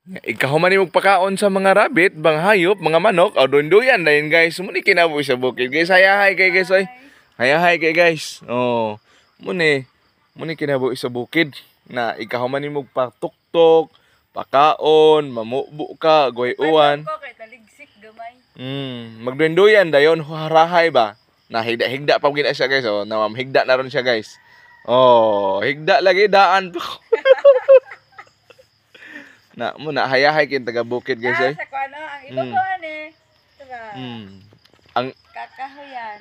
Ikaw man imong pakaon sa mga rabbit, bang hayop, mga manok, o dunduyan na yun, guys. Muni kinabuhi sa bukid, guys. Hayahay kay guys oy. Hayahay kay guys. Oh, muni muni kinabuhi sa bukid na ikaw man imong patuktok, pakaon, mamubo ka, goy-uwan. Ko kay taligsik gamay. Magduenduyan dayon, harahay ba? Na higda-higda pa gina siya, guys. Oh, na higda na ron siya, guys. Oh, higda lagi daan. Na mo na hayahay kin taga bukid, guys Ah, eh. sa kuano ang iba ko ani. Diba? Ang Kakahuyan.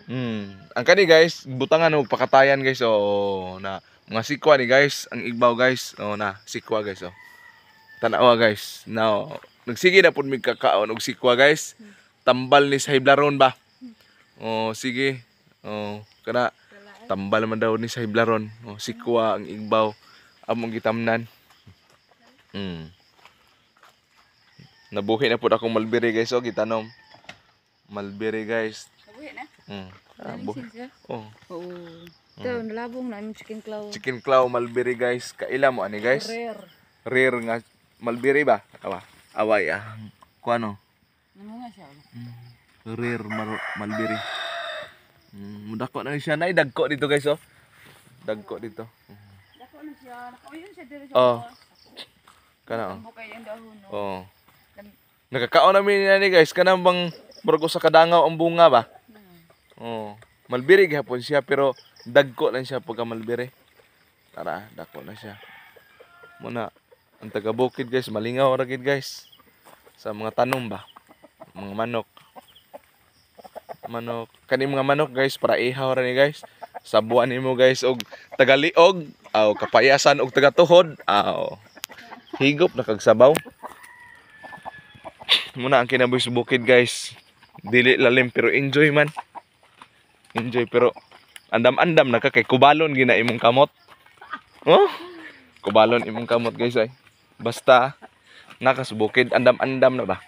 Ang kani, guys, butangan og pakatayan, guys. Oh, na mga sikwa ni, guys, ang igbaw, guys. Oh, na sikwa, guys, oh. Tanawa, guys. Now, nagsige na pud mig kakaon og sikwa, guys. Tambal ni sa hiblaron ba? Oh, sige. Oh, kana tambal man daw ni sa hiblaron. Oh, sikwa ang igbaw among gitamnan. Nabuhi na pud akong mulberry, guys, oh, gitanom. Mulberry, guys. Nabuhi na. Ah, buhi. Oh. Oo. Ito, nalabong na aming chicken claw. Chicken claw mulberry, guys. Kaila mo ani, guys? Rare. Rare nga mulberry ba? Awa. Away ah. Kuano? Namunga siya. Rare mulberry. Mudako na siya. Nay dagko dito, guys, oh. Dagko dito. Dako na siya. Nakauyon siya diri sa Oh. Kana oh. Bukay ang dahon no. Oh. Nakakaon namin ni guys, kanang bang murag sa kadangaw ang bunga ba? Oh. Mulberry gihapon siya pero dagko lang siya pagka mulberry. Tara, dako na siya. Muna ang taga bukid, guys, malingaw ra gid, guys. Sa mga tanom ba? Mga manok. Manok. Kani mga manok, guys, para ihaw ra ni, guys. Sabuan nimo, guys, og tagaliog, aw kapayasan og tagatuhod, aw higop na kag sabaw. Muna ang kinabuhi sa bukid, guys. Dili lalim pero enjoy man. Enjoy pero andam-andam na ka kay kubalon gina imong kamot. Oh? Kubalon imong kamot, guys, ay. Basta naka sa bukid, andam-andam na ba?